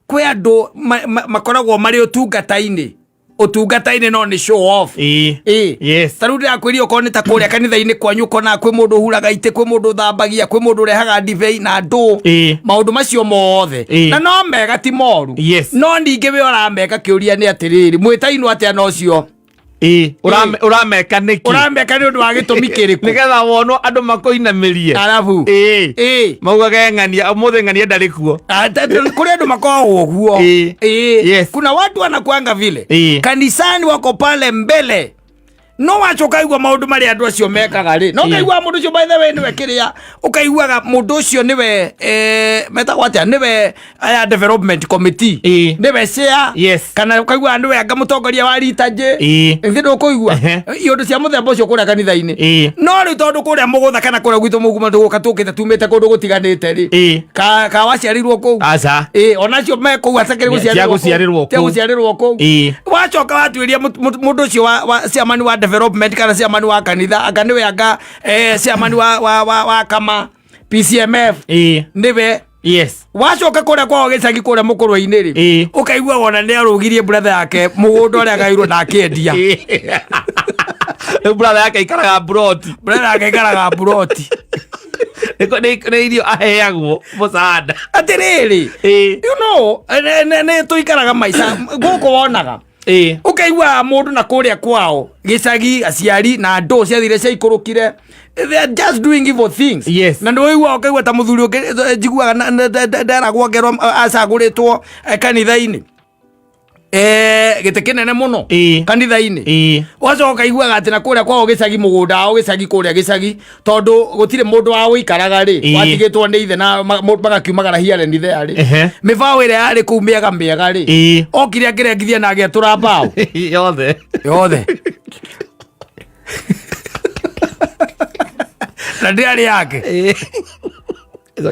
Kwĩ andũ makoragwo marĩ ũtungata-inĩ, ũtungata-inĩ, no nĩ show off. Ĩĩ. Ta rĩu ndĩrakwĩria, okorwo nĩ ta kũrĩa kanitha-inĩ kwanyu, ũkonaga kwĩ mũndũ ũhuraga itĩ, kwĩ mũndũ ũthambagia, kwĩ mũndũ ũrehaga ndibei na ndũ. Maũndũ macio mothe na no mega, ti moru. No ningĩ we ũrameka, kĩũria nĩ atĩrĩrĩ, mwĩtainwo atĩa na ũcio? Ĩĩ. Ũrameka nĩkĩ? Ũrameka nĩ ũndũ wa gĩtũmi kĩrĩkũ? Nĩgetha wonwo, andũ makũinamĩrie. Arabu. Ĩĩ. Maugage ng'ania ũmũthĩ, ng'ania ndarĩ kuo. Ah, kũrĩ andũ makoragwo ũguo. Ĩĩ. Kuna watu wanakuanga vile. Kanisani wako pale mbele, no wacha ũkaigua maũndũ marĩa andũ acio mekaga rĩ, no ũkaigua mũndũ ũcio, by the way, nĩwe kĩrĩa ũkaiguaga mũndũ ũcio nĩwe, metagwo atĩa, nĩwe aya development committee, nĩwe chair, kana ũkaigua nĩwe anga mũtongoria wa liturgy. Ĩngĩ ndũkũigua iũndũ cia mũthemba ũcio kũrĩa kanitha-inĩ. No rĩu tondũ kũrĩa mũgũtha kana kũrĩa gwitũ mũguma tũgũka tũkĩte tumĩte kũndũ gũtiganĩte rĩ, ka waciarirwo kũu. Aca. Ĩĩ, onacio me kũu atakĩrĩ Tia gũciarĩrwo tia kũu. gũciarĩrwo kũu. Wacoka watuĩria mũndũ ũcio wa chairman wa development kana chairman wa kanitha, anga nĩwe anga chairman wa kama PCMF, nĩwe. Wacoka kũrĩa kwao gĩcagi, kũrĩa mũkũrwe-inĩ rĩ, ũkaigua wona nĩ arũgirie brother yake mũgũnda ũrĩa agairwo na akĩendia. Rĩu brother yake aikaraga mburoti. Brother yake aikaraga mburoti. Nĩ irio aheagwo mũcaada. Atĩrĩrĩ, nĩ tũikaraga maica gũkũ wonaga, ũkaigua mũndũ na kũrĩa kwao gĩcagi, aciari na andũ ciathire ciaikũrũkire, they are just doing evil things. Na nĩ ũigua ũkaigua ta mũthuri ũngĩ, njiguaga nderagwo ngerwo acagũrĩtwo kanitha-inĩ, gĩtĩ kĩnene mũno kanitha-inĩ. Ũgacoka ũkaiguaga atĩ na kũrĩa kwao gĩcagi, mũgũnda wao gĩcagi, kũrĩa gĩcagi, tondũ gũtirĩ mũndũ wa gũikaraga rĩ, watigĩtwo nĩ ithe na magakiumagara here and there rĩ, mĩbaũ ĩrĩa yarĩ kũu mĩega mĩega rĩ, okire akĩrengithia na agĩatũra mbaũ yothe. Yothe, na ndĩarĩ yake.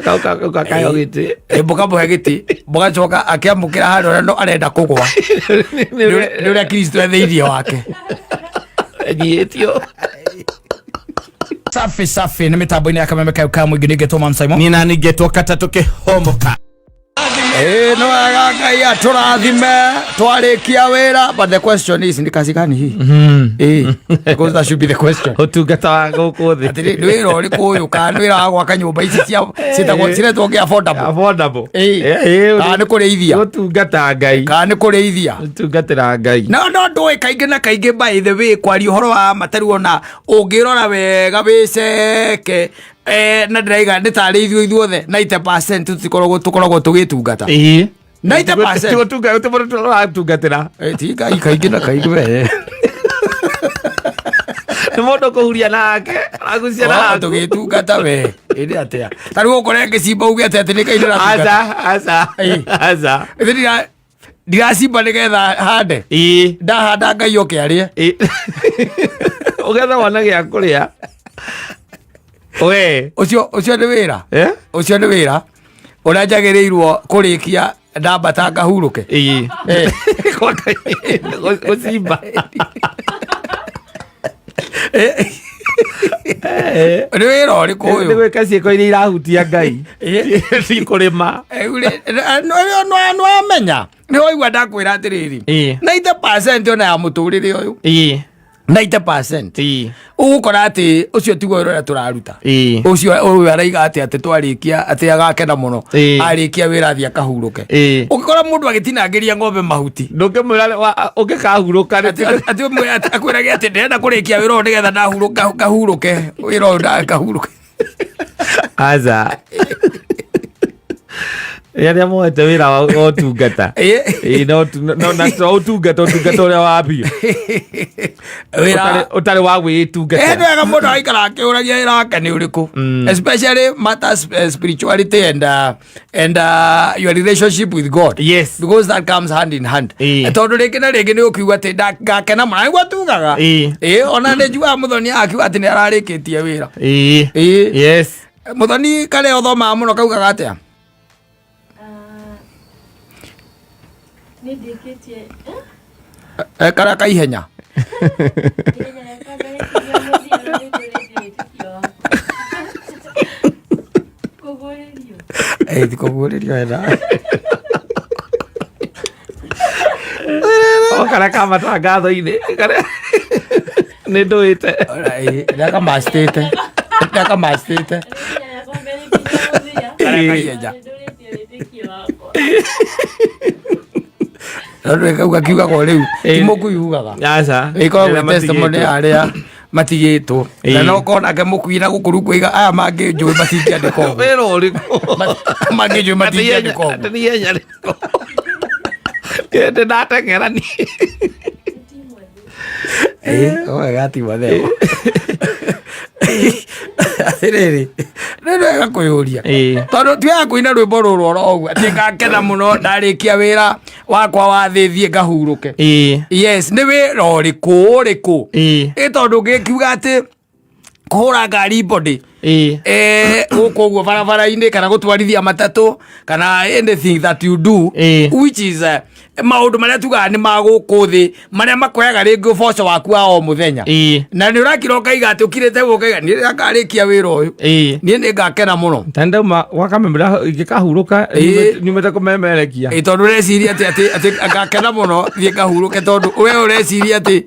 Coka ũkaheo gĩtĩ. Mũkamũhe gĩtĩ, mũgacoka akĩamũkĩra handũ harĩa no arenda kũgwa nĩ ũrĩa Kristo e thĩinĩ wake. Enyihĩtio. Safi safi, nĩ mĩtambo-inĩ ya Kameme kayo ka mũingĩ, nĩngetwo Mam Simon. Nina ningĩtwo katatũ kĩhomoka. Ĩĩ, nĩ wega, Ngai atũrathime twarĩkia wĩra, but the question is, nĩ kazi gani hii? Ĩĩ, because that should be the question. Ũtungata wa gũkũ thĩ. Atĩrĩ, nĩ wĩra ũrĩkũ ũyũ, kana nĩ wĩra wa gwaka nyũmba ici cia ciĩtagwo ciretwo ngĩ affordable? Affordable. Ĩĩ. Ĩĩ, Kana nĩ kũrĩithia? Gũtungata Ngai. Kana nĩ kũrĩithia? Gũtungatĩra Ngai. No ndũĩ kaingĩ na kaingĩ, by the way, kwaria ũhoro wa matarĩ, ona ũngĩrora wega wĩceke, na ndĩraiga nĩ tarĩ ithuĩ ithuothe 90% tũtikoragwo tũkoragwo tũgĩtungata. 90%. Gũtungata mũndũ tũratungatĩra. Ti Ngai kaingĩ na kaingĩ we. Nĩ mũndũ kũhuria nake aragucia Oh, naku. Tũgĩtungata we ĩndĩ atĩa? Ta rĩu ũkore ngĩcimba uge atĩ atĩ nĩ Ngai ndĩratungata. Aca, aca. Aca. Ĩthĩ ndiracimba nĩgetha hande. Ndahanda, Ngai oke arĩe. Ũgetha wona gĩa kũrĩa we. Ũcio nĩ wĩra. Eh? Ũcio nĩ wĩra ũrĩa njagĩrĩirwo kũrĩkia ndambata ngahurũke. Ĩĩ. Gũcimba. Nĩ wĩra ũrĩkũ nĩ ũyũ? Gwĩka ciĩko iria irahutia Ngai, ti kũrĩma. Nĩwamenya nĩ waigua ndakwĩra atĩrĩrĩ, 90% ona ya mũtũrĩre ũyũ, 90% ũgũkora atĩ ũcio tiguo wĩra ũrĩa tũraruta. Ũcio ũyũ araiga atĩ twarĩkia atĩ agakena mũno arĩkia wĩra athiĩ akahurũke. Ũngĩkora mũndũ agĩtinangĩria ng'ombe mahuti, Ndũngĩmwĩra ũngĩkahurũka. Atĩ ũmwe akwĩrage atĩ ndĩrenda kũrĩkia wĩra ũyũ nĩgetha ndahurũka ngahurũke, wĩra ũyũ ngahurũke. Aca, nĩ arĩa moete wĩra wa ũtungata. Ĩĩ, no na to ũtungata ũrĩa wa biũ. Wĩra Ũtarĩ wa gwĩtungatĩra. Nĩ wega mũndũ agaikara akĩũragia wĩra wake nĩ ũrĩkũ, especially matters spirituality and your relationship with God, because that comes hand in hand. Tondũ rĩngĩ na rĩngĩ nĩ ũkiuga atĩ ngakena mũno nĩguo tugaga. Ĩĩ, ona nĩ njugaga mũthoni akiuga atĩ nĩ ararĩkĩtie wĩra. Ĩĩ. Mũthoni karĩa ũthomaga mũno kaugaga atĩa? Nĩ ndĩkĩtie. Karĩa kaihenya. Ihenya rĩakwa ndarĩkirie mũthia na nĩ ngũrĩtie wĩtĩkio wakwa. Kũguũrĩrio. Ti kũguũrĩrio wena. Karĩa ka matangatho-inĩ karĩa nĩ ndũĩte. Ndakamacitĩte, ndakamacitĩte. Karĩa kaienja. Tondũ kau gakiugagwo rĩu ti mũkui ugaga. Aca. Ĩkoragwo Arĩa ĩ testimony matigĩtwo. ya arĩa matigĩtwo. Na no korwo nake mũkui na gũkũ rĩu kwĩiga aya mangĩ njũĩ matingĩandĩka ũguo. Wĩra ũrĩkũ? Mangĩ njũĩ matingĩandĩka ũguo. Atĩ niĩ nyarĩko. Ndĩ ndateng'era niĩ. Ĩĩ, oe ga Timotheo. Atĩrĩrĩ, nĩ wega kwĩyũria. Tondũ tiwega kũina rwĩmbo rũrũ oro ũguo atĩ ngakena mũno ndarĩkia wĩra wakwa wa thĩ thiĩ ngahurũke. Yes, nĩ wĩra ũrĩkũ ũrĩkũ? Ĩ tondũ ngĩkiuga atĩ kũhũra ngari body gũkũ ũguo barabara-inĩ kana gũtwarithia matatũ kana anything that you do, which is maũndũ marĩa tugaga nĩ ma gũkũ thĩ, marĩa makoyaga rĩngĩ ũboco waku wa o mũthenya. Na nĩ ũrakira ũkaiga atĩ ũkirĩte ũguo ũkaiga niĩ rĩrĩa ngarĩkia wĩra ũyũ, niĩ nĩ ngakena mũno. Ta ndauma gwakamemera ingĩkahurũka nyumĩte kũmemerekia. Ĩ, tondũ ũreciria atĩ ngakena mũno thiĩ ngahurũke, tondũ we ũreciria atĩ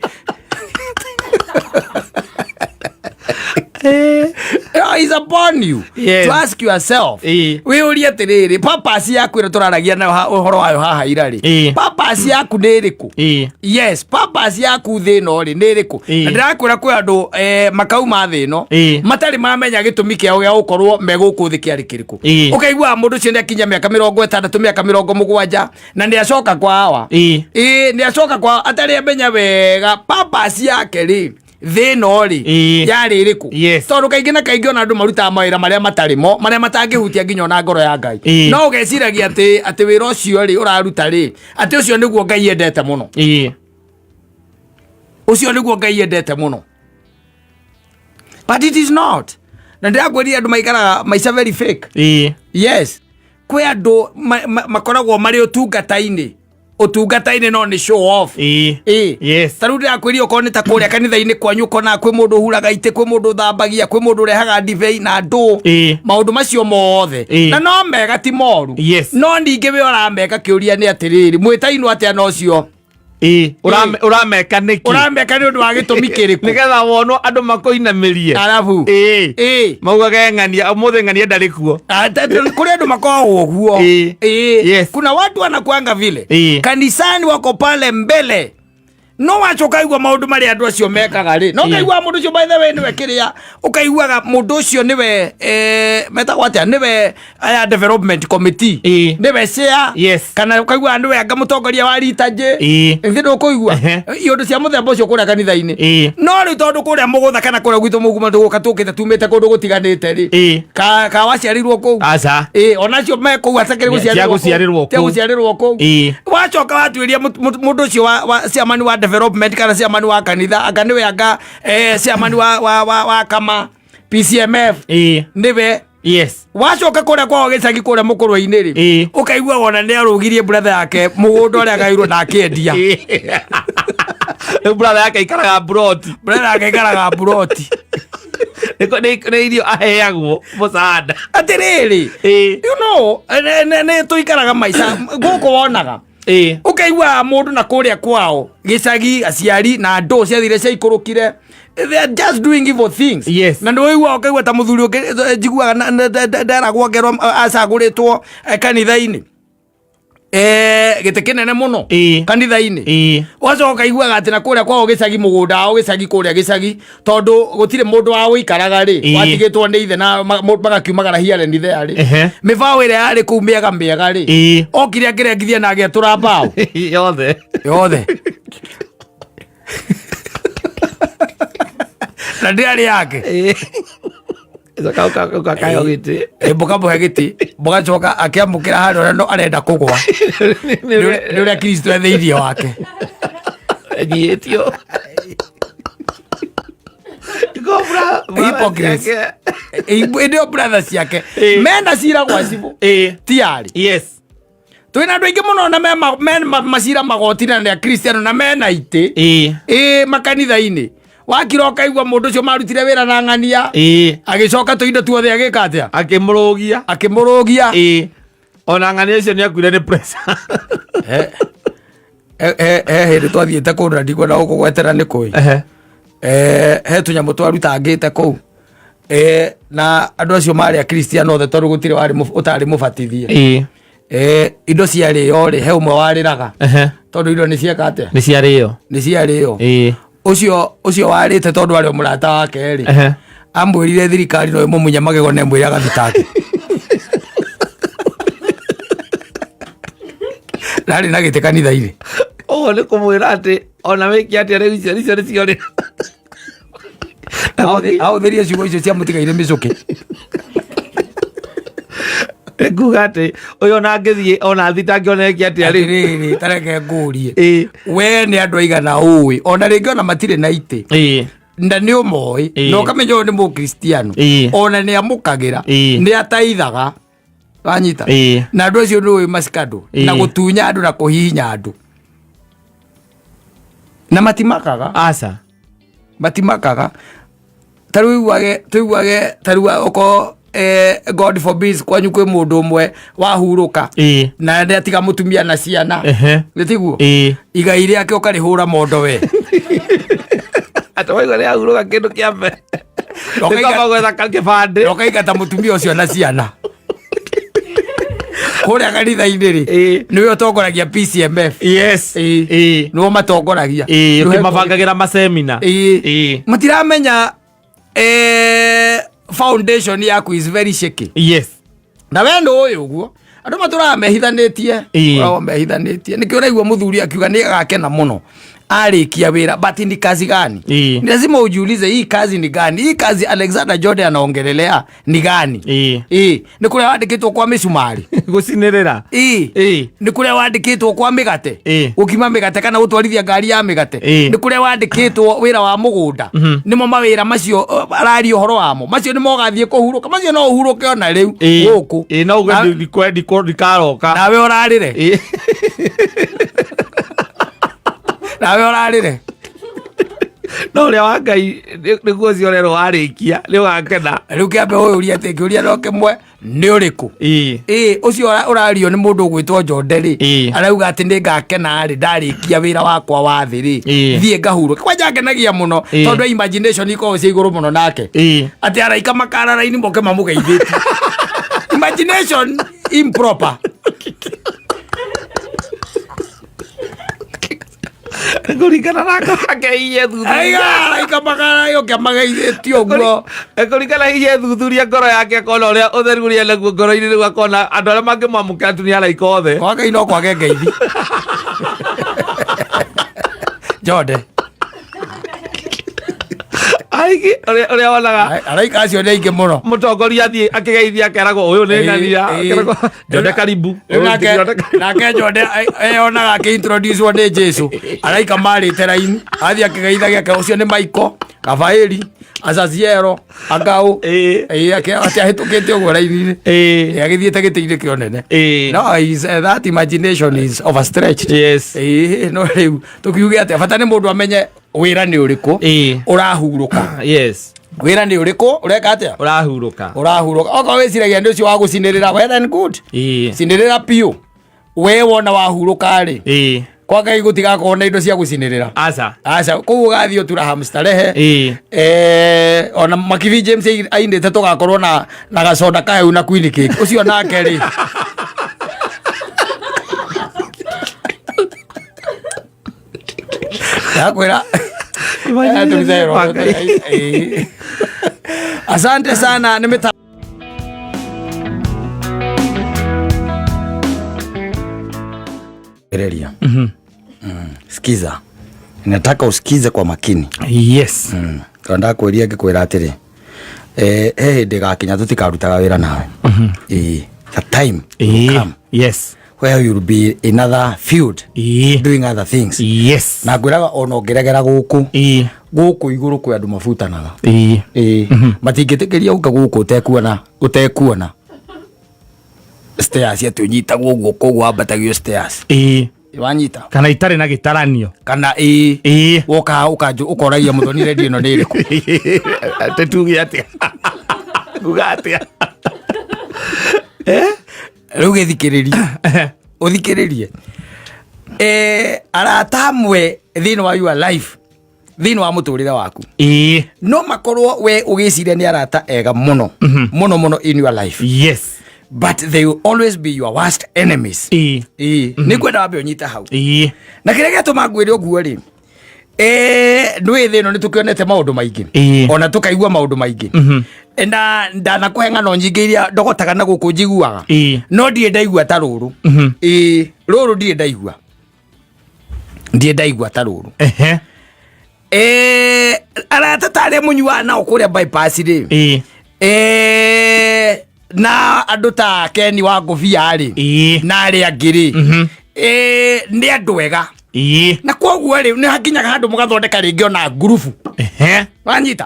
is upon you to ask yourself. Wĩyũrie atĩrĩrĩ, purpose yaku ĩrĩa tũraragia nayo ũhoro wayo haha ira rĩ, purpose yaku nĩ ĩrĩkũ? Yes, purpose yaku thĩ ĩno rĩ nĩ ĩrĩkũ? Na ndĩrakwĩra kwĩ andũ makauma thĩ ĩno matarĩ mamenya gĩtũmi kĩao gĩa gũkorwo me gũkũ thĩ kĩarĩ kĩrĩkũ. Ũkaiguaga mũndũ ũcio nĩ akinya mĩaka 60, mĩaka 70, na nĩ acoka kwa awa. Ĩĩ, nĩ acoka kwa atarĩ amenya wega purpose yake rĩ thĩ ĩno rĩ yarĩ ĩrĩkũ. Tondũ kaingĩ na kaingĩ ona andũ marutaga mawĩra marĩa matarĩ mo, marĩa matangĩhutia nginya ona ngoro ya Ngai. No ũgeciragia atĩ wĩra ũcio rĩ ũraruta rĩ, atĩ ũcio nĩguo Ngai endete mũno. Ũcio nĩguo Ngai endete mũno, but it is not. Na ndĩrakwĩrire andũ maikaraga maica very fake. Yes, kwĩ andũ makoragwo marĩ ũtungata-inĩ, ũtungata-inĩ no nĩ show off. Ĩĩ. Ta rĩu ndĩrakwĩria okorwo nĩ ta kũrĩa kanitha-inĩ kwanyu, ũkonaga kwĩ mũndũ ũhuraga itĩ, kwĩ mũndũ ũthambagia, kwĩ mũndũ ũrehaga ndibei na ndũ. Maũndũ macio mothe na no mega, ti moru. No ningĩ we ũrameka, kĩũria nĩ atĩrĩrĩ, mwĩtainwo atĩa na ũcio? Ũrameka nĩkĩ? Ũrameka nĩ ũndũ wa gĩtũmi kĩrĩkũ? Nĩgetha wonwo andũ makũinamĩrie. Arabu Maugage ng'ania ũmũthĩ, ng'ania ndarĩ kuo. Ah, kũrĩ andũ makoragwo ũguo. Kuna watu wanakuanga vile. Kanisani wako pale mbele, no wacoka ũkaigua maũndũ marĩa andũ acio mekaga rĩ, no ũkaigua mũndũ ũcio, by the way, nĩwe kĩrĩa ũkaiguaga mũndũ ũcio nĩwe metagwo atĩa, nĩwe aya development committee, nĩwe chair, kana ũkaigua nĩwe anga mũtongoria wa liturgy. Ithĩ ndũkũigua iũndũ cia mũthemba ũcio kũrĩa kanitha-inĩ? No rĩu tondũ kũrĩa mũgũtha kana kũrĩa gwitũ mũguma tũgũka tũkĩte tumĩte kũndũ gũtiganĩte rĩ, ka waciarirwo kũu. Aca. Ĩĩ, onacio me kũu atakĩrĩ Tia gũciarĩrwo kũu. gũciarĩrwo Tia kũu. gũciarĩrwo kũu. Wacoka watuĩria mũndũ ũcio wa chairman wa development kana chairman wa kanitha, anga nĩwe anga chairman wa kama PCMF, nĩwe. Wacoka kũrĩa kwao gĩcagi kũrĩa mũkũrwe-inĩ rĩ, ũkaigua wona nĩ arũgirie brother yake mũgũnda ũrĩa agairwo na akĩendia. Rĩu brother yake aikaraga mburoti. Brother yake aikaraga mburoti. Nĩ irio aheagwo mũcaada. Atĩrĩrĩ, nĩ tũikaraga maica gũkũ wonaga, ũkaigua mũndũ na kũrĩa kwao gĩcagi aciari na andũ ciathire ciaikũrũkire, they are just doing evil things. Na nĩ ũiguaga ũkaigua ta mũthuri ũngĩ njiguaga nderagwo ngerwo acagũrĩtwo kanitha-inĩ gĩtĩ kĩnene mũno kanitha-inĩ. Ũgacoka ũkaiguaga atĩ na kũrĩa kwao gĩcagi, mũgũnda wao gĩcagi, kũrĩa gĩcagi, tondũ gũtirĩ mũndũ wa gũikaraga rĩ, watigĩtwo nĩ ithe na magakiumagara here and there rĩ, mĩbaũ ĩrĩa yarĩ kũu mĩega mĩega rĩ, okire akĩrengithia na agĩatũra mbaũ yothe. Yothe, na ndĩarĩ yake. Coka ũkaheo gĩtĩ. Mũkamũhe gĩtĩ, mũgacoka akĩamũkĩra harĩa ũrĩa no arenda kũgwa nĩ ũrĩa Kristo e thĩinĩ wake. Enyihĩtio. Hypocrites. Ĩndĩ o brother ciake mena cira gwa cibũ tiarĩ. Twĩna andũ aingĩ mũno na me macira magoti na nĩ akristiano na mena itĩ ĩ makanitha-inĩ. Wakira ũkaigua mũndũ ũcio marutire wĩra na ng'ania, agĩcoka tũindo tuothe agĩka atĩa? Akĩmũrũgia. Akĩmũrũgia. Ona ng'ania ũcio nĩ akuire nĩ pressure. He hĩndĩ twathiĩte kũndũ na ndikwenda gũkũgwetera nĩ kũĩ. Ehe. He tũnyamũ twarutangĩte kũu. Na andũ acio marĩ akristiano othe tondũ gũtirĩ warĩ ũtarĩ mũbatithie. Indo ciarĩo rĩ, he ũmwe warĩraga. Tondũ indo nĩ cieka atĩa? Nĩ ciarĩo. Nĩ ciarĩo. Ũcio warĩte tondũ arĩ o mũrata wake rĩ, amwĩrire thirikari no ĩmũmunye magego na ĩmwĩre agathitange. Ndarĩ na gĩtĩ kanitha-inĩ. Ũguo nĩ kũmwĩra atĩ ona wĩke atĩa rĩu icio icio nĩcio rĩ. Ahũthĩrie ciugo icio cia mũtigaire mĩcũkĩ. Nĩ kuga atĩ ũyũ ona angĩthiĩ ona thitange ona eke atĩa rĩu. Atĩrĩrĩ, ta reke ngũrie. We nĩ andũ aigana ũĩ ona rĩngĩ ona matirĩ na itĩ na nĩ ũmoĩ na ũkamenya ũyũ nĩ mũkristiano ona nĩ amũkagĩra, nĩ ataithaga, wanyita? Na andũ acio nĩ ũĩ macikandũ na gũtunya andũ na kũhihinya andũ na matimakaga. Aca. Matimakaga. Ta rĩu tũiguage ta rĩu okorwo God forbid kwanyu kwĩ mũndũ ũmwe wahurũka na nĩ atiga mũtumia na ciana, nĩ tiguo? Igai rĩake ũkarĩhũra mondo we. Atĩ waigua nĩ ahurũka, kĩndũ kĩa mbere nĩ kwamba gwetha kĩbandĩ. Na ũkaingata mũtumia ũcio na ciana kũrĩa kanitha-inĩ rĩ, nĩwe ũtongoragia PCMF. Nĩwe matongoragia. Nĩwe ũkĩmabangagĩra masemina. Matiramenya foundation yaku is very shaky. Na we nĩ ũĩ ũguo andũ matũraga mehithanĩtie. Makoragwo mehithanĩtie. Nĩkĩo ũraigua mũthuri akiuga nĩ agakena mũno arĩkia wĩra, but ni kazi gani? Ni lazima ujiulize, hii kazi ni gani? Hii kazi Alexander Jordan anaongelelea ni gani? Nĩ kũrĩa wandĩkĩtwo kwa mĩcumarĩ? Gũcinĩrĩra. Nĩ kũrĩa wandĩkĩtwo kwa mĩgate, gũkima mĩgate kana gũtwarithia ngari ya mĩgate? Nĩ kũrĩa wandĩkĩtwo wĩra wa mũgũnda? Nĩmo mawĩra macio araria ũhoro wamo? Macio nĩmo ũgathiĩ kũhurũka? Macio no ũhurũke ona rĩu gũkũ. No uge ndikaroka. Nawe ũrarĩre. Nawe ũrarĩre. No ũrĩa wa Ngai nĩguo ũcio ũrerwo warĩkia nĩ ũgakena. Rĩu kĩambe ũyũrie atĩ kĩũria no kĩmwe, nĩ ũrĩkũ? Ĩĩ, ũcio ũrario nĩ mũndũ ũgwĩtwo Jonde rĩ, arauga atĩ nĩ ngakena rĩ ndarĩkia wĩra wakwa wa thĩ rĩ, thiĩ ngahurũke. Kwanja ngenagia mũno tondũ imagination ikoragwo cia igũrũ mũno nake, atĩ araika makara raini moke mamũgeithĩtie. Imagination improper. Kũringana na ngoro yake iye thuthuria. Aiga araika makara yoke mageithĩtie ũguo. Kũringana iye thuthuria ngoro yake, akona ũrĩa ũtheru ũrĩa naguo ngoro-inĩ, rĩu akona andũ arĩa mangĩmwamũkĩra tu nĩ araika othe. Kwa Ngai no kwage ngeithi. Jonde. Aingĩ ũrĩa wonaga. Araika acio nĩ aingĩ mũno. Mũtongoria athiĩ akĩgeithia akeragwo ũyũ nĩ ng'ania, akeragwo Jonde karibu. Rĩu Ũyũ Jonde karibu. Nake Jonde eyonaga akĩintroducewo nĩ Jesu, araika marĩte raini, athiĩ akĩgeithagia ake, ũcio nĩ Michael, Rafaeli, Azaziero, Agau. Atĩ ahĩtũkĩte ũguo raini-inĩ. Agĩthiĩte gĩtĩ-inĩ kĩa ũnene. No is, that imagination is overstretched. No rĩu tũkiuge atĩa? Bata nĩ mũndũ amenye wĩra nĩ ũrĩkũ ũrahurũka. Wĩra nĩ ũrĩkũ ũreka atĩa? Ũrahurũka. Ũrahurũka. Okorwo wĩciragia nĩ ũcio wa gũcinĩrĩra, well and good. Cinĩrĩra biũ we wona wahurũka rĩ. Kwa Ngai gũtigakorwo na indo cia gũcinĩrĩra. Aca. Aca, kũu ũgathiĩ ũturaha mstarehe. Ona Makibi James ainĩte tũgakorwo na gacoda kaheu na queen cake ũcio nake rĩ. Ndakwĩra. Imagination ya Ngai. Asante sana nĩ mĩta Reria. Sikiza, nataka usikize kwa makini. Tondũ ndakwĩria ngĩkwĩra atĩrĩ, he hĩndĩ gakinya tũtikarutaga wĩra nawe. Ĩĩ, the time will come where you will be in other field doing other things. Na ngwĩraga ona ũngĩregera gũkũ, gũkũ igũrũ kwĩ andũ mabutanaga. Ĩĩ, matingĩtĩkĩria ũka gũkũ ũtekuona stairs, atĩ ũnyitagwo guoko ũguo wambatagio stairs. Wanyita? Kana itarĩ na gĩtaranio. Kana ĩĩ. Woka ũkanjũ ũkoragia mũthoni, redio ĩno nĩ ĩrĩkũ? Atĩ tuge atĩa, kuga atĩa? Rĩu gĩthikĩrĩrie, ũthikĩrĩrie. Arata amwe thĩinĩ wa your life, thĩinĩ wa mũtũrĩre waku, Ĩĩ. no makorwo we ũgĩciria nĩ arata ega mũno mũno mũno in your life, but they will always be your worst enemies. Ĩĩ. Ĩĩ, nĩ ngwenda wambe ũnyite hau. Ĩĩ. Na kĩrĩa gĩatũma ngwĩre ũguo rĩ, ndũĩ thĩ ĩno nĩ tũkĩonete maũndũ maingĩ, ona tũkaigua maũndũ maingĩ, na ndanakũhe ng'ano nyingĩ iria ndogotaga na gũkũ njiguaga, no ndirĩ ndaigua ta rũrũ. Ĩĩ, rũrũ ndirĩ ndaigua, ndirĩ ndaigua ta rũrũ. Arata ta arĩa mũnyuaga nao kũrĩa bypass rĩ, na andũ ta Keni wa Ngũbia rĩ, na arĩa angĩ rĩ, nĩ andũ ega, na koguo rĩ, nĩ hakinyaga handũ mũgathondeka rĩngĩ ona ngurubu. Wanyita?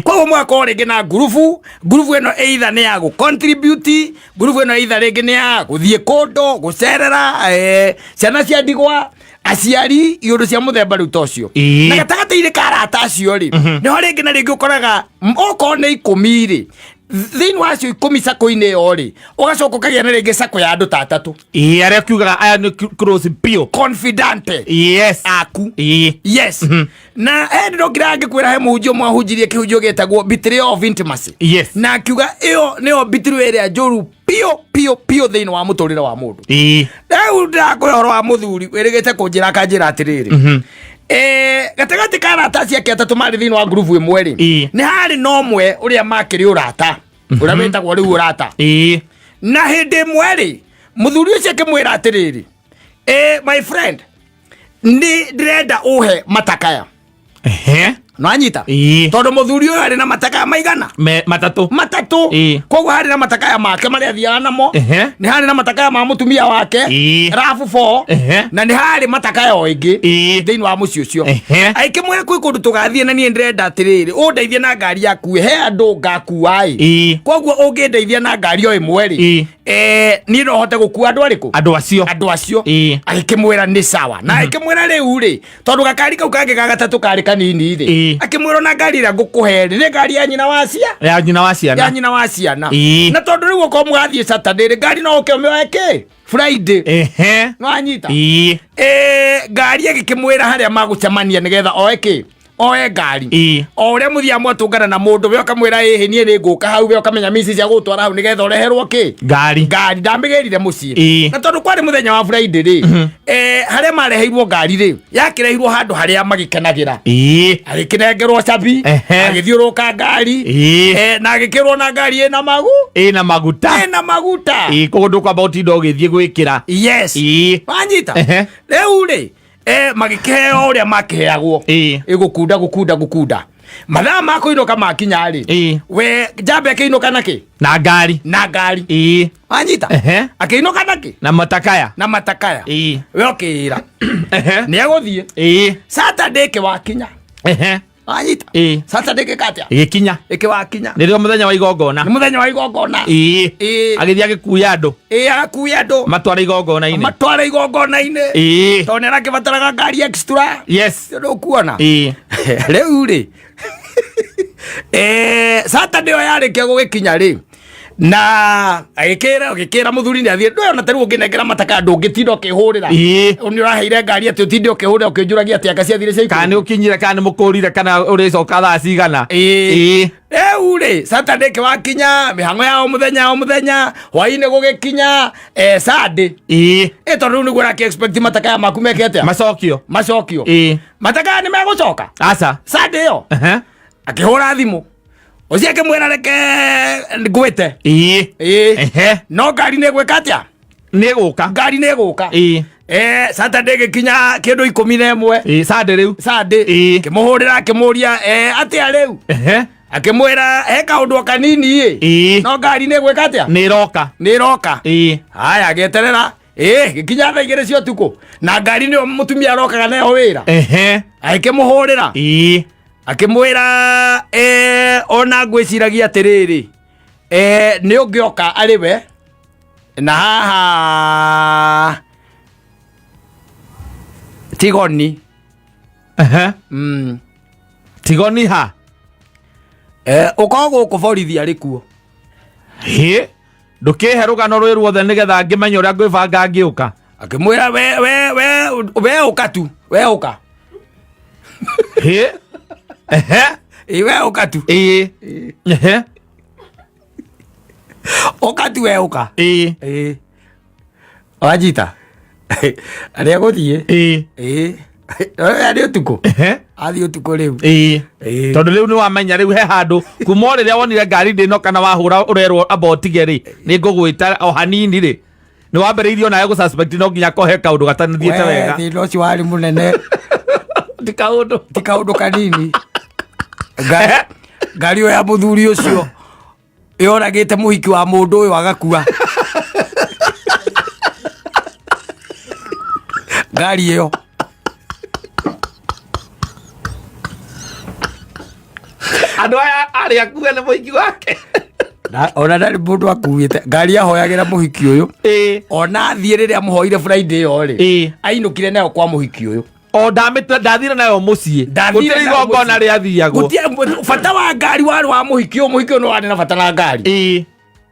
Koguo mũgakorwo rĩngĩ na ngurubu. Ngurubu ĩno either nĩ ya gũ contribute, ngurubu ĩno either rĩngĩ nĩ ya gũthiĩ kũndũ gũcerera ciana cia ndigwa, aciari, iũndũ cia mũthemba rĩu ta ũcio. Na gatagatĩ-inĩ ka arata acio rĩ, nĩho rĩngĩ na rĩngĩ ũkoraga okorwo nĩ 10 rĩ, thĩinĩ wa acio 10 sako-inĩ ĩyo rĩ, ũgacoka ũkagĩa na rĩngĩ sako ya andũ ta atatũ. Ĩĩ, arĩa kiugaga aya nĩ close biũ. Confidante aku. Yes, na he ndĩrokire angĩkwĩra he mũhunjia ũmwe ahunjirie kĩhunjio gĩtagwo betrayal of intimacy, na akiuga ĩyo nĩyo betrayal ĩrĩa njũru piũ piũ piũ thĩinĩ wa mũtũrĩre wa mũndũ. Rĩu ndĩrakũhe ũhoro wa mũthuri wĩrĩgĩte kũnjĩra, akanjĩra atĩrĩrĩ, gatagatĩ ka arata ciake atatũ marĩ thĩinĩ wa ngurubu ĩmwe rĩ, nĩ harĩ na ũmwe ũrĩa makĩrĩ ũrata, ũrĩa wĩtagwo rĩu ũrata. Na hĩndĩ ĩmwe rĩ, mũthuri ũcio akĩmwĩra atĩrĩrĩ, my friend, nĩ ndĩrenda ũhe matakaya. Nwanyita? Ĩĩ. Tondũ mũthuri ũyũ arĩ na matakaya maigana? Matatũ. Matatũ. Koguo harĩ na matakaya make marĩa athiaga namo, nĩ harĩ na matakaya ma mũtumia wake, rabu four, na nĩ harĩ matakaya o ĩngĩ thĩinĩ wa mũciĩ ũcio. Aikĩmwĩra kwĩ kũndũ tũgathiĩ na niĩ ndĩrenda atĩrĩrĩ, ũndeithie na ngari yaku, he andũ ngakua ĩ. Koguo ũngĩndeithia na ngari o ĩmwe rĩ, niĩ no hote gũkua andũ arĩkũ? Andũ acio. Andũ acio. Agĩkĩmwĩra nĩ sawa, na agĩkĩmwĩra rĩu rĩ, tondũ gakari kau kangĩ ga gatatũ karĩ kanini rĩ, akĩmwĩra ona ngari ĩrĩa ngũkũhe rĩ, nĩ ngari ya nyina wa cia Ya nyina wa ya ciana. Nyina wa ciana. Na tondũ rĩu okorwo mũgathiĩ Saturday rĩ, ngari no ũke ũmĩoe kĩ Friday. Nwanyita? Ngari ĩgĩkĩmwĩra harĩa magũcemania nĩgetha oe kĩ, oe ngari. O ũrĩa mũthiaga mwatũngana na mũndũ, we ũkamwĩra ĩhĩ, niĩ nĩ ngũka hau, we ũkamenya mici cia gũtwara hau nĩgetha ũreherwo kĩ? Ngari. Ngari ndamĩgĩrire mũciĩ. Na tondũ kwarĩ mũthenya wa Friday rĩ, harĩa mareheirwo ngari rĩ, yakĩrehirwo handũ harĩa magĩkenagĩra. Agĩkĩnengerwo cabi, agĩthiũrũka ngari, na agĩkĩrwo na ngari ĩna magu Ĩna maguta. Ĩna maguta. Ĩĩ, koguo ndũkwamba gũtinda ũgĩthiĩ gwĩkĩra. Yes. Wanyita? Rĩu rĩ, magĩkĩheo ũrĩa makĩheagwo. Ĩgũkunda gũkunda gũkunda, mathaa ma kũinũka makinya rĩ, we njamba ĩkĩinũka na kĩ? Na ngari. Na ngari. Wanyita? Akĩinũka na kĩ? Na matakaya. Na matakaya. We ũkĩĩra nĩ egũthiĩ. Saturday ĩkĩwakinya. Wanyita? Saturday ĩgĩka atĩa? Ĩgĩkinya. Ĩkĩwakinya. Nĩrĩo mũthenya wa igongona. Nĩ mũthenya wa igongona. Agĩthiĩ agĩkuya andũ. Ĩĩ, agakuia andũ. Matwara igongona-inĩ. Matwara igongona-inĩ, tondũ nĩ arakĩbataraga ngari extra. Ũndũ ũkuona rĩu rĩ, Saturday ĩyo yarĩkia gũgĩkinya rĩ, na agĩkĩra agĩkĩra mũthuri nĩ athiĩ, ndũĩ ona ta rĩu ũngĩnengera mataka ndũngĩtinda ũkĩhũrĩra. Nĩ ũraheire ngari atĩ ũtinde ũkĩhũrĩra ũkĩnjũragia atĩ anga ciathire cia Kana nĩ ũkinyire, kana nĩ mũkũrire, kana ũrĩcoka thaa cigana. Rĩu rĩ, Saturday kĩwakinya, mĩhang'o ya o mũthenya o mũthenya, hwainĩ gũgĩkinya, Sunday, tondũ rĩu nĩguo ũrakĩ expect matakaya maku meke atĩa? Macokio. Macokio. Matakaya nĩ megũcoka Aca. Sunday ĩyo. Akĩhũra thimũ ũcio akĩmwĩra reke ngwĩte. No ngari nĩ ĩgwĩka atĩa? Nĩ ĩgũka. Ngari nĩ ĩgũka. Saturday ĩgĩkinya kĩndũ 11. Ĩĩ, Sunday rĩu. Sunday. Akĩmũhũrĩra akĩmũria, atĩa rĩu? Akĩmwĩra he kaũndũ o kanini ĩ, no ngari nĩ ĩgwĩka atĩa? Nĩ ĩroka. Nĩ ĩroka. Haya, agĩeterera, gĩkinya thaa 2 cia ũtukũ, na ngari nĩyo mũtumia arokaga nayo wĩra. Agĩkĩmũhũrĩra, akĩmwĩra, ona ngwĩciragia atĩrĩrĩ, nĩ ũngĩoka arĩ we na haha Tigoni. Tigoni ha? Ũkorwo gũkũ borithi arĩ kuo. Hĩ, ndũkĩhe rũgano rwĩ ruothe nĩgetha ngĩmenye ũrĩa ngwĩbanga ngĩũka. Akĩmwĩra we we we we ũka tu, we ũka. Hĩ. Ehe. Ĩ we ũka tu. Ĩĩ. Ehe. Ũka tu we ũka. Ĩĩ. Ĩ. Wanjita. Arĩa gũthiĩ. Ĩĩ. Ĩ. Arĩ ũtukũ. Ehe. Athiĩ ũtukũ rĩu. Ĩĩ. Ĩĩ. Tondũ rĩu nĩ wamenya rĩu he handũ kuma o rĩrĩa wonire ngari ndĩno kana wahũra ũrerwo amba ũtige rĩ nĩ ngũgwĩta o hanini rĩ nĩ wambĩrĩirie onawe gũ suspect no nginya kohe kaũndũ gatanathiĩte We, wega. Thĩna ũcio warĩ mũnene. Ti kaũndũ. Ti kaũndũ kanini. Ngari ngari ĩyo ya mũthuri ũcio yoragĩte mũhiki wa mũndũ ũyũ agakua. Ngari ĩyo. Andũ aya arĩ akuhe nĩ mũhiki wake. Na ona ndarĩ mũndũ akuĩte. Ngari ahoyagĩra mũhiki ũyũ. Ĩĩ. Ona athiĩ rĩrĩa amũhoire Friday ĩyo rĩ. Ĩĩ. Ainũkire nayo kwa mũhiki ũyũ. O ndamĩte ndathire nayo mũciĩ. Ndathire Gũtirĩ nayo igongona mũciĩ. rĩathiagwo. Gũtirĩ bata wa ngari warĩ wa mũhiki ũyũ. Mũhiki ũyũ nĩ warĩ na bata na ngari. Ĩĩ.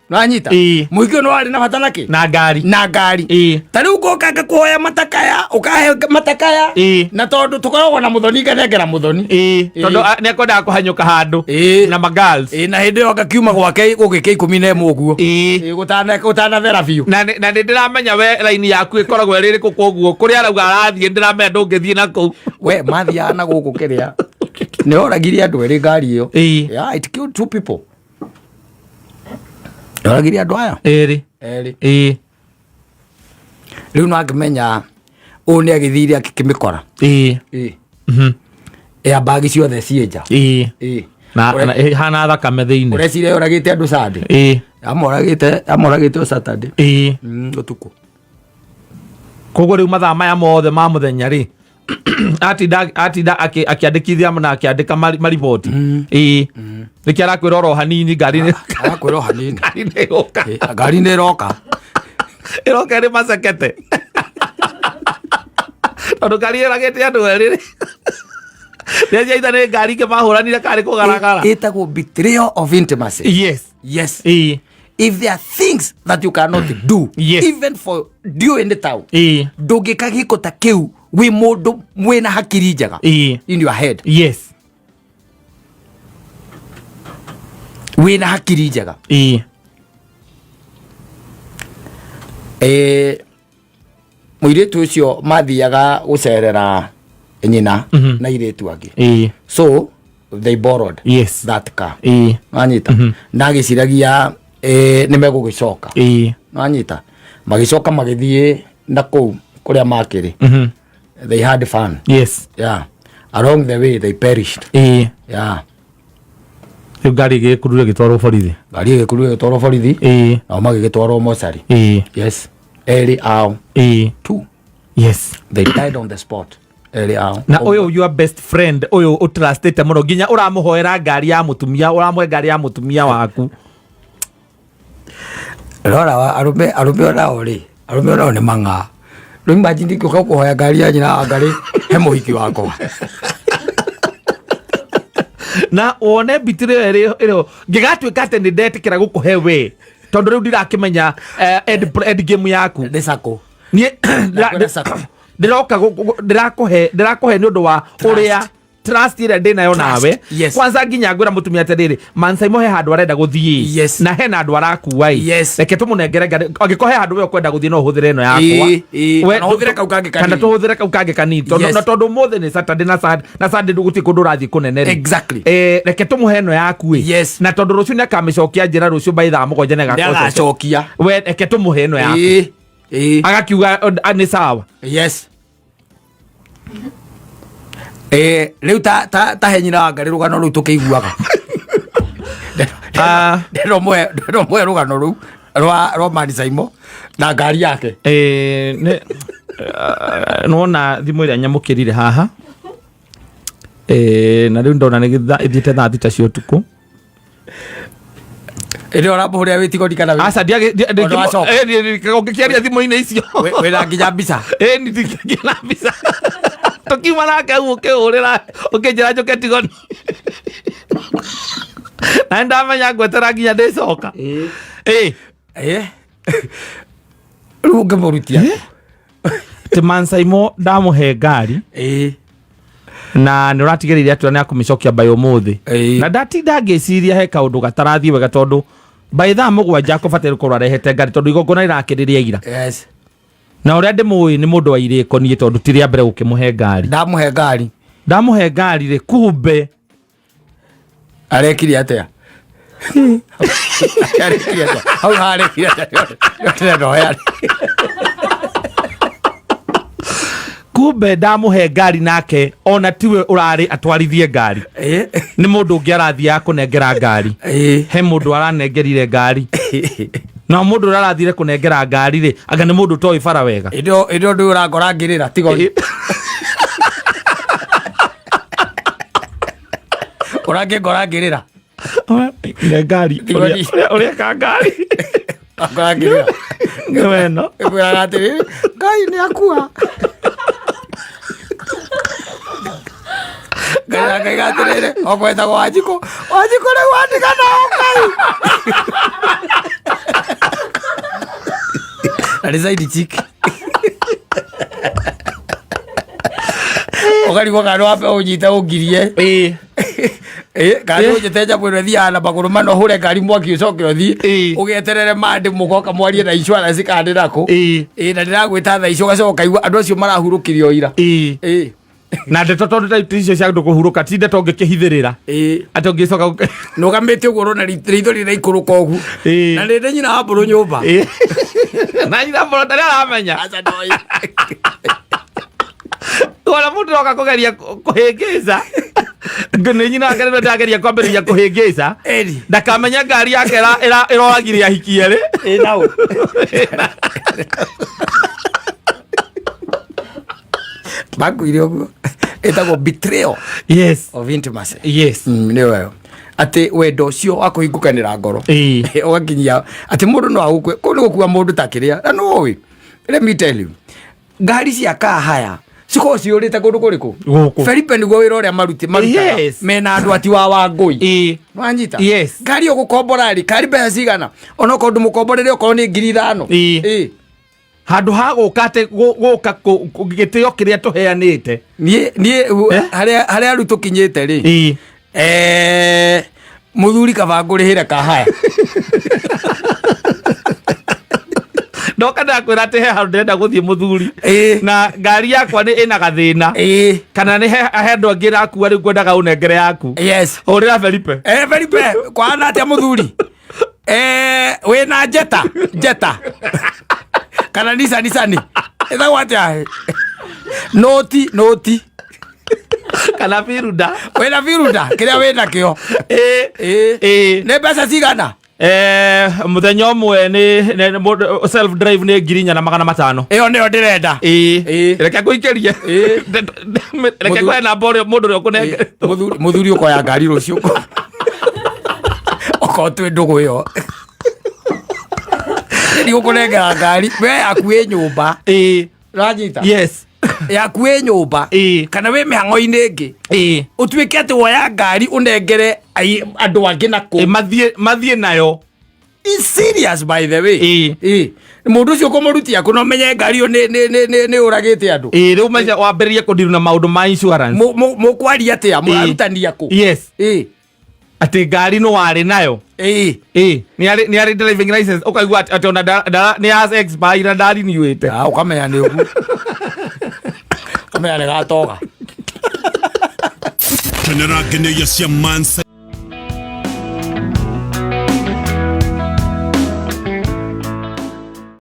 Nĩwanyita? Ĩĩ. Mũhiki ũyũ nĩ warĩ na bata na kĩ? Na ngari. Na ngari. Ĩĩ. Ta rĩu ngoka ngakũhoya matakaya, ũkahe matakaya. Ĩĩ. Na tondũ tũkoragwo na mũthoni nganengera mũthoni. Ĩĩ. Tondũ nĩ ekwendaga kũhanyũka handũ. Ĩĩ. Na ma girls. Ĩĩ, na hĩndĩ ĩyo ngakiuma gwake gũgĩkĩa 11 ũguo. Ĩĩ. Ĩĩ, gũtanathera biũ. Na nĩ ndĩramenya we raini yaku ĩkoragwo ĩrĩ ĩrĩkũ koguo kũrĩa arauga arathiĩ ndĩramenya ndũngĩthiĩ na kũu. We mathiaga na gũkũ kĩrĩa. Nĩ oragire andũ erĩ ngari ĩyo. Ĩĩ. Yeah, it killed two people. Oragirie andũ aya? Erĩ. Erĩ. Ĩĩ. Rĩu no angĩmenya ũũ nĩ agĩthire akĩmĩkora. Ĩĩ. Ĩĩ. Mhm. Ya mbagi ciothe ciĩ nja. Ĩĩ. Ĩĩ. Na na ĩhana thakame thĩinĩ. Ũreciria yoragĩte andũ Sunday? Ĩĩ. Amoragĩte o Saturday. Ĩĩ. Ũtukũ. Koguo rĩu mathaa maya mothe ma mũthenya rĩ atinda akĩandĩkithia na akĩandĩka mariboti. Ĩĩ. Nĩkĩo arakwĩra oro hanini ngari nĩ Arakwĩra o hanini. ngari nĩ ĩroka. Ĩĩ, ngari nĩ ĩroka. Ĩroka ĩrĩ macekete. Tondũ ngari ĩragĩte andũ erĩ rĩ. Nĩaciaitha nĩ ngari ingĩ mahũranire karĩ kũgaragara. Ĩtagwo betrayal of intimacy. Yes. Yes. Ĩĩ. If there are things that you cannot do, Yes. even for you in the town, Ĩĩ. ndũngĩka gĩko ta kĩu wĩ mũndũ mwĩna hakiri njega. Ĩĩ. In your head. Yes. Wĩna hakiri njega. Ĩĩ. Mũirĩtu ũcio mathiaga gũcerera nyina na airĩtu angĩ. Ĩĩ. So they borrowed Yes. that car. Ĩĩ. Wanyita? Na agĩciragia nĩ megũgĩcoka. Ĩĩ. Wanyita? Magĩcoka magĩthiĩ na kũu kũrĩa makĩrĩ. They had fun. Yes. Yeah. Along the way they perished. Ĩĩ. Yeah. Rĩu ngari ĩgĩkurura ĩgĩtwarwo borithi. Ngari ĩgĩkurura ĩgĩtwarwo borithi. Ĩĩ. Nao magĩgĩtwarwo mocarĩ. Ĩĩ. Yes. Erĩ ao. Ĩĩ. Two. Yes. They died on the spot. Erĩ ao. Na ũyũ your best friend ũyũ ũtrustĩte mũno nginya ũramũhoera ngari ya mũtumia ũramũhe ngari ya mũtumia waku. Rora wa arũme arũme onao rĩ arũme onao nĩ mang'aa. Rĩu imagine ingĩũka kũhoya ngari ya nyina wa ngari he mũhiki wakwa. Na wone mbitiri ĩyo ĩrĩ ngĩgatuĩka atĩ nĩ ndetĩkĩra gũkũhe we tondũ rĩu ndirakĩmenya end game yaku. Nĩ sako. Niĩ Ndakwĩra sako. ndĩroka ndĩrakũhe ndĩrakũhe nĩ ũndũ wa ũrĩa trust ĩrĩa ndĩ nayo nawe. Yes. Kwanza nginya ngwĩra mũtumia atĩrĩrĩ Mansaimo he handũ arenda gũthiĩ. Yes. Na hena andũ arakua ĩ. Yes. Reke tũmũnengere ngari angĩkorwo he handũ we ũkwenda gũthiĩ no ũhũthĩre ĩno yakwa. Ĩĩ, ĩĩ. We- Kana ũhũthĩre kau kangĩ kanini. Kana tũhũthĩre kau kangĩ kanini. Tondũ Yes. na tondũ ũmũthĩ nĩ Saturday na Sunday na Sunday gũtirĩ kũndũ ũrathiĩ kũnene rĩ. Exactly. Reke tũmũhe ĩno yaku ĩ. Yes. Na tondũ rũciũ nĩakamĩcokia njĩra rũciũ by thaa 7 nĩagacokia. Nĩagacokia. We reke tũmũhe ĩno yaku. Ĩĩ. Ĩĩ. Agakiuga nĩ sawa. Yes. Rĩu ta he nyina wa ngari rũgano rũu tũkĩiguaga. Ndĩromũhe rũgano rũu rwa Mani Saimo na ngari yake. Nĩwona thimũ ĩrĩa nyamũkĩrire haha. Na rĩu ndona nĩ ĩthiĩte thaa 6 cia ũtukũ. Ĩrĩa ũramũhũrĩra wĩ tigoni kana wĩ- Aca, Ona wacoka. ũngĩkĩaria thimũ-inĩ icio. Wĩna nginya mbica. Nĩ ndingĩkĩaria na mbica. Tũkiuma nake hau ũkĩhũrĩra, ũkĩnjĩra njũke tigoni. Na nĩndamenya ngwetera nginya ndĩcoka. Rĩu ũngĩmũrutia. Atä Mansaimo ndamũhe ngari na nä å ratigä rä ire atä nä akå mä cokia mbaä å må thä na ndatinda ngä ciria he kaå ndå gatarathiä wega tondå mbaä thaa må gwanja kå bataire korwo arehete ngari tondå igongona rä rakä rä rä ira. Na å rä a ndä må ä nä må ndå wa irä ko niä tondå ti rä a mbere gå kä må he ngari. Ndamũhe ngari. Ndamå he ngari rä kumbe Arekire atĩa? Arekire atĩa? Hau harekire atĩa? Ndĩrenda ũheane. Kumbe ndamå he ngari nake ona tiwe å rarä atwarithie ngari, nä må ndå å ngä arathiaga kå nengera ngari. He må ndå aranengerire ngari na må ndå å rarathire kå nengera ngari rä anga nä må ndå toä bara wega. Ĩndĩ ĩndĩ ũndũ ũyũ ũrangora ngĩrĩra tiga ũyũ. Ũrangĩngora ngĩrĩra. Ne ngari. Tiga ni. Å rä eka ngari. Ũrangora ngĩrĩra. Nä weno. Ĩkwĩraga atĩrĩrĩ, Ngai nĩ akua. Ngai akaiga atĩrĩrĩ, okwetagwo Wanjikũ. Wanjikũ rĩu wandiga nao Ngai. Na nĩ side chick. Ũkarigwo kana wambe ũnyite ũngirie. Kana ũnjĩte nyamũ ĩno ĩthiaga na magũrũ mana ũhũre ngari mwaki ũcoke ũthiĩ. Ũgeterere mandĩ mũgoka mwarie na insurance kana nĩ nakũ. Ĩ, na ndĩragwĩta thaa icio ũgacoka ũkaigua andũ acio marahurũkirio ira. Na ndeto tondå ta icio cia andå kå hurå ka ti ndeto å ngä kä hithä rä ra atä å ngä coka. Nũgamĩte ũguo ũrona ritho rĩraikũrũka ũguo. Na nĩ ndĩ nyina wa mbũrũ nyũmba. Na nyina mbå ndarä aramenya. Aca ndoĩ. Wona må ndå roka kå geria kå hä ngä ca nä nyina wake nä ndageria kwambä rä ria kå hä ngä ca. Ĩni. Ndakamenya ngari yake ĩroragire ahiki erĩ. Ĩ nau. Makuire ũguo. Ĩtagwo betrayal of intimacy. Nĩyo ĩyo. Atĩ wendo ũcio wa kũhingũkanĩra ngoro. Ũgakinyia atĩ mũndũ no agũkue kũu nĩ gũkua mũndũ ta kĩrĩa na nĩũĩ, let me tell you, ngari cia kahaya cikoragwo ciyũrĩte kũndũ kũrĩkũ? Gũkũ. Felipe nĩguo wĩra ũrĩa marutaga. Mena andũ ati wa Wangũi. Wanyita? Yes. Ngari ĩyo gũkombora rĩ kari mbeca cigana onokorwo ndũmũkomborere okorwo nĩ 5,000. Handå ha gå ka atä gå ka gä tä o kä rä a tå heanä te. Niĩ harĩa rĩu tũkinyĩte rĩ, mũthuri kaba ngũrĩhĩre kahaya. Ndoka ndakwä ra atä he handå ndärenda gå thiä må thuri na ngari yakwa nä ä na gathä na kana nä he andå angä rakua rä u ngwendaga å nengere yaku. Hå rä ra Felipe. Felipe kwana atĩa mũthuri? Wĩna Jetta kana Nissan ĩtagwo atĩa? Noti. Kana biruda. Wĩna biruda kĩrĩa wĩna kĩo. Nĩ mbeca cigana? Mũthenya ũmwe nĩ self drive nĩ 4,500. Ĩyo nĩyo ndĩrenda. Reke ngũikĩrie. Reke ngũhe namba ũrĩa mũndũ ũrĩa ũkũnengera. Mũthuri ũkoya ngari rũciũ okorwo twĩ ndũgũ ĩyo ndigũkũnengera ngari we yaku ĩ nyũmba. Ũranyita? Yes. Yaku ĩ nyũmba kana wĩ mĩhang'o-inĩ ĩngĩ ũtuĩke atĩ woya ngari ũnengere andũ angĩ na kũ. Mathiĩ nayo. It's serious by the way. Mũndũ ũcio ũkũmũrutia kũ na ũmenye ngari ĩyo nĩ ũragĩte andũ. Rĩu maica wambĩrĩrie kũndiru na maũndũ ma insurance. Mũkwaria atĩa? Mũrarutania kũ? Yes. Atĩ ngari nĩ warĩ nayo. Nĩ arĩ driving license ũkaigua atĩ ona nĩ ya expire na ndariniwĩte. Ah, ũkamenya nĩ ũguo. Ũkamenya nĩ gatoga. Kenera ngeneia cia Mansa.